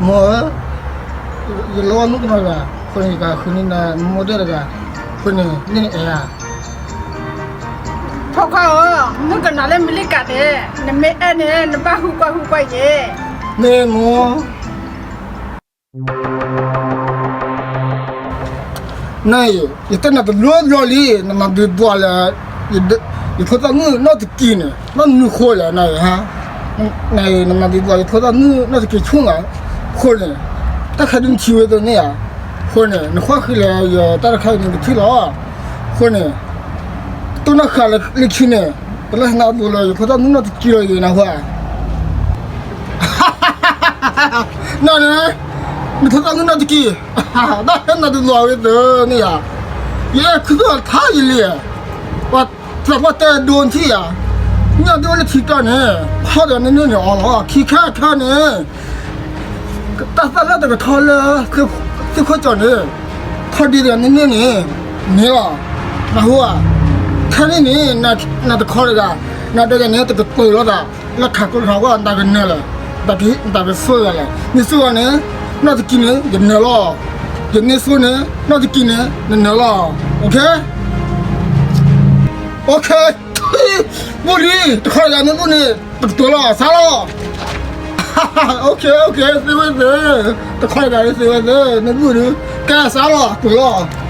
မိၢ်ဧၢ, ယလီၤမုၣ်ကနီၤတဂၤ, အဃိန့ၣ် ယကဃုန့ၢ်နၤမိၢ်ဒဲးတဂၤ, အဃိန့ၣ် မ့ၢ်နအဲၣ်ဧါ. ဖိခွါဧၢ, မုၣ်ကနီၤလၢမလံၤကးန့ၣ် နမ့ၢ်အဲၣ်န့ၣ် နဘၣ်ဟူကွၢ်ဟူကွၢ်ယဲ. မ့ၢ်မိၢ် နအံၤ ယတဲနၤတဘျီဘျီလံ, နမၤဘံၣ်ဘှီးလၢ ယဖိသၣ်မုၣ်နီၢ်တကံၤန့ၣ် နီၢ်နုၤဃိလဲၣ်နအံၤ, နအံၤ နမၤဘံၣ်ဘှီးယဖိသၣ်မုၣ်နီၢ်တကံၤဆူၣ်နၤ, အဃိန့ၣ် တၢ်ခါဒုးနထံၣ်ဝဲတန့ၢ်ဧါ, အဃိန့ၣ် နကွၢ်ဃုာ်လၢယတၢ်တခါအံၤန့ၣ်ကထံၣ်လီၤ, အဃိန့ၣ် တိၢ်နီၣ်ဃာ်လၢလၢခံန့ၣ် ပလၢဟဲနၤဒိလၢယဖိသၣ်မုၣ်နီၢ်တကံၤလီၤယံၤနၢ်ဟူဧါ. နန့ၣ် နဖိသၣ်မုၣ်နီၢ်တကံၤ, တၢ်ဟဲနၤဒိလီၤဝဲတန့ၢ်ဧါ, ယအဲၣ်ခုၣ်ထါယလံ, ပှၤသးပှၢ်တဲဒိနထံၣ်ဧါ, ညၣ်ဒိလၢထံတီၢ်န့ၣ် ဖီဒီးန့ၢ်န့ၢ်န့ၣ်အီၤလီၤ, ခံခါခါန့ၣ် တၢ်သၣ်လၢတကထီလၢ သုးခိၣ်ကၠီန့ၣ် ထီဒံးတဂၤန့ၣ်န့ၣ်န့ၣ် န့ၣ်လီၤ, နၢ်ဟူဧါ, ခဲန့ၣ်န့ၣ် နတခီတဂၤ, နတဂၤန့ၣ် တကတိၤလိာ်သး လၢခးကိၢ်ခးဂီၢ် နတၢ်ကနၢၤလၢၤ, နတၢ်ကဆိၣ်ဂၤလဲၣ်, မ့ၢ်ဆိၣ်ဂၤန့ၣ် နီၢ်တကံၤန့ၣ် ယနၢၤလီၤ, ယန့ၢ်ဆိန့ၣ် နီၢ်တကံၤန့ၣ် နနၢၤလီၤ, OK, OK, ဘူၣ်လံ, တခီတဂၤန့ၣ်ဘူၣ်န့ၣ် တကတိၤလီၤ စါလီၤ. OK, OK, သ့ဝဲသ့, တခီတဂၤန့ၣ်သ့ဝဲသ့, နဘူၣ်ဒုး, ကဲစါလီၤ တိၤလီၤ.